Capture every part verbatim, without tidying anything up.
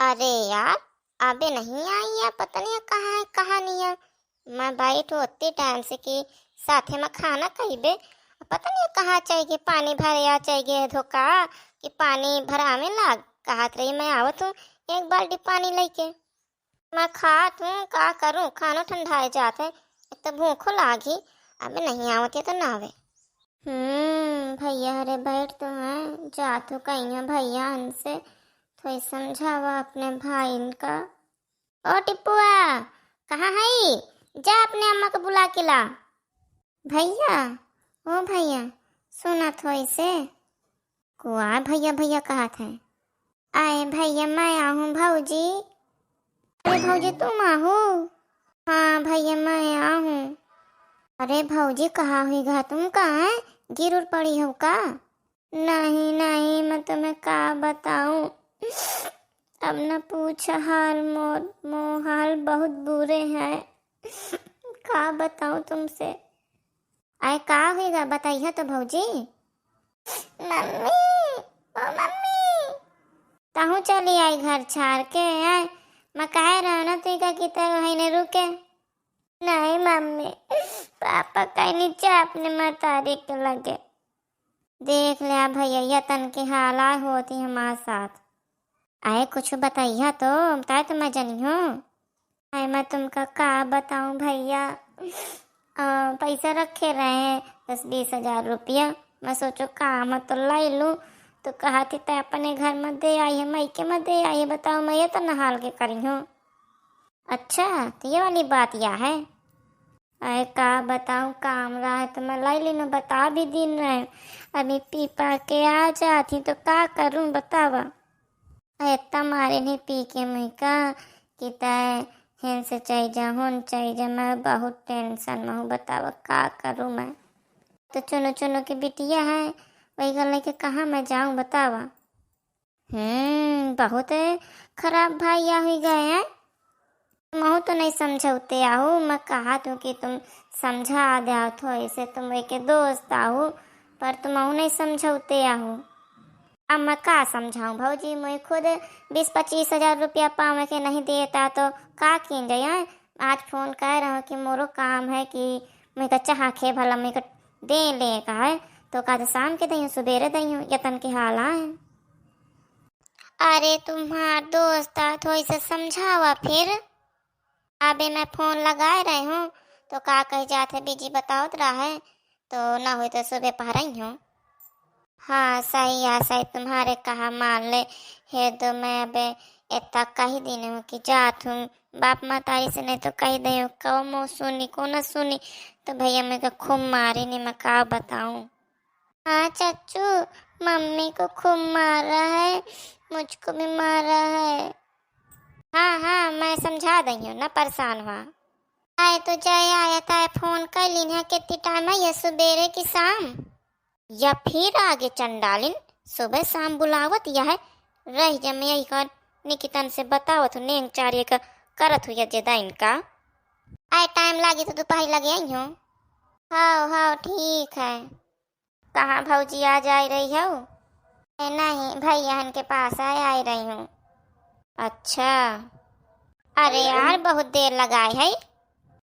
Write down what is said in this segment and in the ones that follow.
अरे यार, अबे नहीं आई है, पता नहीं कहाँ है, कहाँ नहीं है। मैं बैठ होती टाइम से कि साथे में खाना खइबे, पता नहीं कहाँ चइ गए, पानी भरे आ चइ गए धोखा कि पानी भरावे लाग, कहत रही मैं आवत हूँ एक बाल्टी पानी लइके। मैं खात हूँ, का करूँ, खानो ठंडाए जात है, एक तो भूखो लागी, अबे नहीं आवत है तो ना आवे। हम्म, भैया हरे बैठ तो हैं, जात हूँ कहिया भैया इनसे थोड़ी समझावा अपने भाई इनका। ओ टिपुआ, कहाँ है? जा अपने अम्मा को बुला के ला। भैया, ओ भैया, सुना थोड़ी से। कुआ भैया भैया कहत है। आए भैया, मैं आहूँ भौजी। अरे भौजी, तुम आहू? हाँ भैया, मैं आहूँ। अरे भौजी, कहा हुई गा तुम, का है, गिर उर पड़ी हो का? नहीं नहीं, मैं तुम्हें का बताऊँ, अब न पूछ हाल मोर, मोर हाल बहुत बुरे हैं, का बताऊँ तुमसे। आए का हुई गा, बताइए तो भौजी। मम्मी, ओ मम्मी। तहूँ चली आई घर छाड़ के, आए। मैं कहे रहो ना तुई का कि तय वहीं ने रुके। नहीं मम्मी, पापा कहीं नीचे अपने मतारी के लगे। देख ले भैया, यतन के हाल आए होती हमारे साथ। आए कुछ बताइया तो, बताए तो मैं जनी हूँ। आए मैं तुमका का बताऊँ भैया, अ, पैसा रखे रहे दस बीस हजार रुपया। मैं सोचो काम तो लाई लूँ, तो कहा थी तै अपने घर में दे आई है, मायके में दे आई है। बताओ मैं ये तो नहाल के करी हूँ। अच्छा, तो ये वाली बात या है। अरे का बताऊँ, काम रहा है तो मैं लाई लेना, बता भी दिन रहे। अभी पी पा के आ जाती तो का करूँ बतावा। अरे इतना मारे नहीं पी के मुई का कि तय हेन से चई जा, होन चई जा, मैं बहुत टेंशन में हूँ बतावा का करूँ मैं। तो चुनो चुनो के बिटिया है, वही का लेके कहाँ मैं जाऊँ बतावा। हम्म, बहुत खराब भैया हुई गए हैं। महू तो नहीं समझौते आहू, मैं कहा तू कि तुम समझा दे थोड़े से, तुम एक दोस्त आहू, पर तुम महू नहीं समझौते आहू। अब मैं का समझाऊँ भौजी, मैं खुद बीस पच्चीस हजार रुपया पावे के नहीं देता तो का कीन जाए? आज फोन कर रहा हूँ कि मोरो काम है कि मैं का चाह खे भला मैं का दे ले का है, तो का तो शाम के दइहूँ, सुबेरे दइहूँ, यतन के हाल आए। अरे तुम्हार दोस्त आ, थोड़ी से समझावा फिर। अबे मैं फोन लगाए रहे हूँ, तो का कही जात है, बिजी बतावत रहा है, तो ना हुई तो सुबह पहरई हूँ। हाँ, सही आ, सही तुम्हारे कहा मान ले। हे दो मैं अबे इतना कही दिन हूँ कि जात हूँ, बाप मतारी से नहीं तो कही दे हूँ, कौन मुँह सुनी, कौन ना सुनी, तो भैया मैं का खूब मारी नहीं, मैं का बताऊँ। हाँ चच्चू, मम्मी को खूब मारा है, मुझको भी मारा है। हाँ, हाँ, मैं समझा दई हूँ, ना परेशान हुआ। आए तो जाए आया था, फोन कर लीन है, कितनी टाइम है ये, सुबेरे की शाम? या फिर आगे चंडालिन, सुबह शाम बुलावत या है, रह जा मैं यही कर, निकितन से बतावत हूँ, नेंग चारिये का करत हुई जेदा इनका। आए टाइम लागी तो दोपहर लगे आई हूँ। हाँ, हाँ, ठीक है। कहाँ भौजी, आ जाए रही हो? ए, नहीं, भैया हन के पास आए, आए रही हूँ। अच्छा, अरे यार, बहुत देर लगाए है।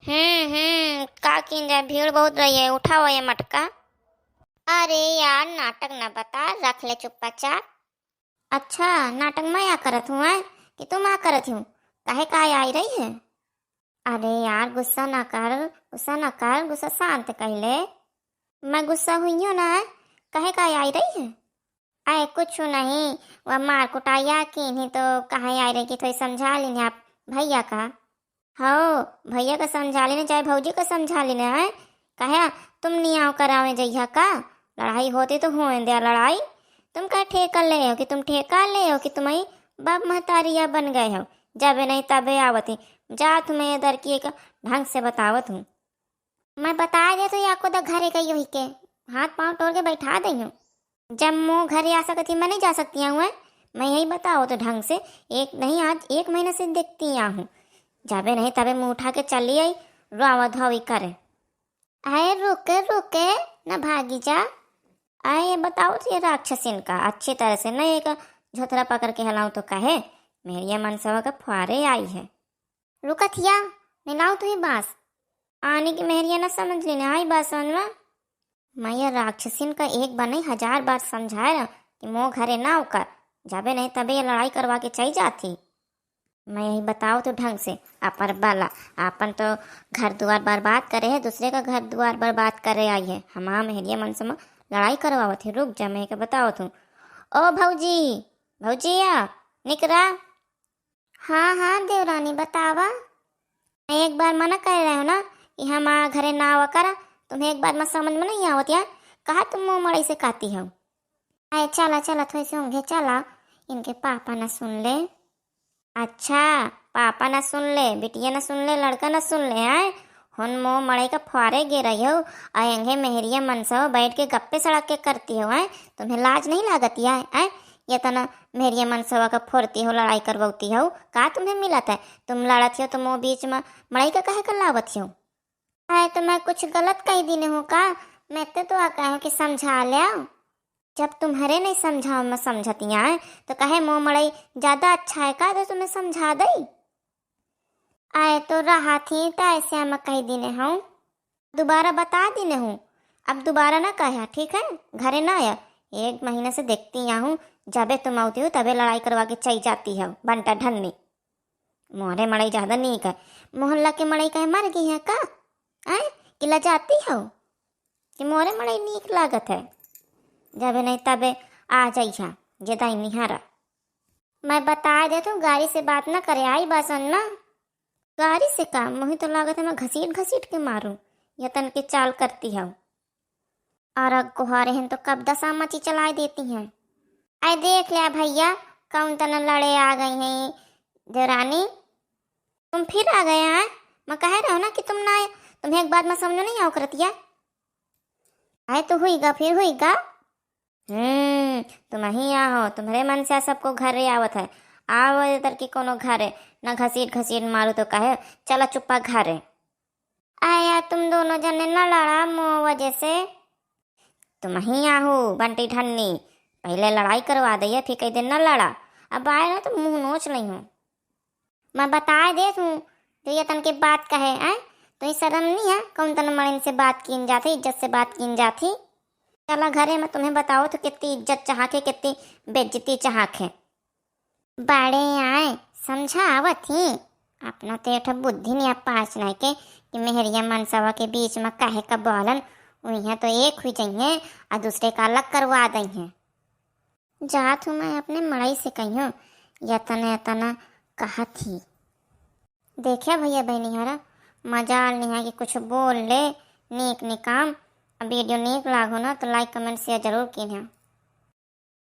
हम्म, हम्म, का कीन जाए, भीड़ बहुत रही है, उठाओ ये मटका। अरे यार, नाटक ना बता, रख ले चुप्पा चाप। अच्छा, नाटक मैं या करत हूँ, हैं? कि तुम आ करत हूँ? काहे का आई रही है? अरे यार, गुस्सा ना कर, गुस्सा ना कर, गुस्सा शांत कर ले। मैं गुस्सा हुई हूँ ना, काहे का आई रही है? अरे कुछ नहीं, वह मार कुटाइया की नहीं तो कहाँ आई रही कि थोड़ी समझा लीन आप भैया का। हो, भैया का समझा लेने चाहे भौजी का समझा लेने है। कहे तुम नियाव करावे जइहा का? लड़ाई होती तो होए द्या लड़ाई। तुम का ठेका ले हो कि तुम ठेका ले हो कि तुम्हारी बाप महतारिया बन गए हो? जबे नहीं तबे आवत ही। जा तुम्हें इधर की एक ढंग से बतावत हूँ। मैं बता दे तो या को द घरे गई हुई के हाथ पाँव तोड़ के बैठा दई हूँ। जब मुँह घरे आ सकती, मैं नहीं जा सकती हूँ, हैं? मैं यही बताओ तो ढंग से, एक नहीं आज एक महीना से देखती आ हूँ, जाबे नहीं तबे मुँह उठा के चली आई, रोवा धोवी करे। अरे रुके रुके, न भागी जा। अरे ये बताओ तो ये राक्षसिन का अच्छी तरह से नहीं एक झोथरा पकड़ के हिलाऊं तो कहे मेहरिया मनसवा के फुहारे आई है। रुकत हिया, मिलाओ तू ही बांस। आने की मेहरिया न समझ लेने आई बात समझ में। मैं ये राक्षसिन का एक बार नहीं, हजार बार समझाए रहा कि मो घरे ना ओकर, जाबे नहीं तबे ये लड़ाई करवा के चली जाती। मैं यही बताओ तो ढंग से, अपर बाला, आपन तो घर दुआर बर्बाद करे है, दूसरे का घर दुआर बर्बाद करे आई है। हमार मेहरिया मनसवा लड़ाई करवावत है। रुक जा, मैं के बताओ तू। ओ भौजी, भौजिया, निकरा। हाँ, हाँ, देवरानी, बतावा। एक बार मना कर रहे हो ना कि हमार घरे ना आवा करा, तुम्हें एक बार मत समझ में नहीं आवत यार, कहा तुम मुँह मड़ई से कहती हो। अरे चला, चला, थोड़ी सी ऊँघे चला, इनके पापा ना सुन ले। अच्छा, पापा ना सुन ले, बिटिया ना सुन ले, लड़का ना सुन ले, हैं? हुन मुँह मड़ई का फुहारे गे रही हो, और एंगे मेहरिया मनसवा बैठ के गप्पे सड़क के करती हो, हैं? तुम्हें लाज नहीं लागत या, हैं? ये तना मेहरिया मनसवा का फोड़ती हो, लड़ाई करवती हो, का तुम्हें मिलत है? तुम लड़त हो तो मुँह बीच में मड़ई का कहे कर लावत हो? अरे तो मैं कुछ गलत कही दीने हूँ का? मैं तो, तो आ कहे कि समझा ले। जब तुम्हरे नहीं समझाओ में समझतिया है, तो कहे मुँह मड़ई ज्यादा अच्छा है का, तो तुम्हें समझा दई? आए तो रहा थी, तो ऐसे हम कह दीने हूँ, दोबारा बता दीने हूँ, अब दोबारा ना कहा, ठीक है? घरे ना आया, एक महीना से देखती यहाँ हूँ, जबे तुम आती हो तबे लड़ाई करवा के चली जाती हो, बंटा ढन्नी। मोरे मड़ई ज्यादा नीक है, मोहल्ला के मड़ई कहे मर गई है का? आए कि लजाती हो कि मोरे मड़ई नीक लागत है? जबे नहीं तबे आ जाइहा, जे दाई निहारा। मैं बता दे तू, गाड़ी से बात ना करे आई बासन ना। गाड़ी से का, मुही तो लागत है मैं घसीट घसीट के मारूं, यतन के चाल करती हो। और अग कोहारे हैं तो कब दसा मची चलाई देती हैं। आई देख लिया भैया, कौन तना लड़े आ गई हैं देवरानी। तुम फिर आ गए हैं? मैं कह रहे हो ना कि तुम ना आए, तुम्हें एक बात मैं समझ नहीं आओ करतिया। आए तो हुई गा, फिर हुई गा। हम्म, तुम ही आहो, तुम्हरे मन से सबको घरे आवत है। आओ इधर की कोनो घरे, ना घसीट घसीट मारू तो कहे, चला चुप्पा घरे। आया तुम दोनों जने न लड़ा मो वजह से। तुम ही आहू बंटी ढन्नी, पहले लड़ाई करवा दइए, फिर कई दिन न लड़ा। अब आए ना तो मुंह नोच लई हूँ। मैं बताए देत हूँ, जो ये तन के बात कहे, आए तो ही शर्म नहीं है, कौन तन मड़िन से बात कीन जाती, इज्जत से बात कीन जाती। चला घरे में तुम्हें बताओ तो कितनी इज्जत चाहत है, कितनी बेइज्जती चाहत है। बड़े आए समझावत ही, अपना तो एक ठो बुद्धि नहीं पास नहीं के कि मेहरिया मनसवा के बीच में काहे का बोलन, उइहाँ तो एक हुई जइहें और दूसरे का अलग करवा दइहें। जात हूँ मैं अपने मड़ई से कहियो, यतना यतना कहत ही। देखिया भैया बहनी हरा, मजाल नहीं है कि कुछ बोल ले, नीक निकाम। अब वीडियो नीक लागो ना तो like comment share जरूर कीन्हा।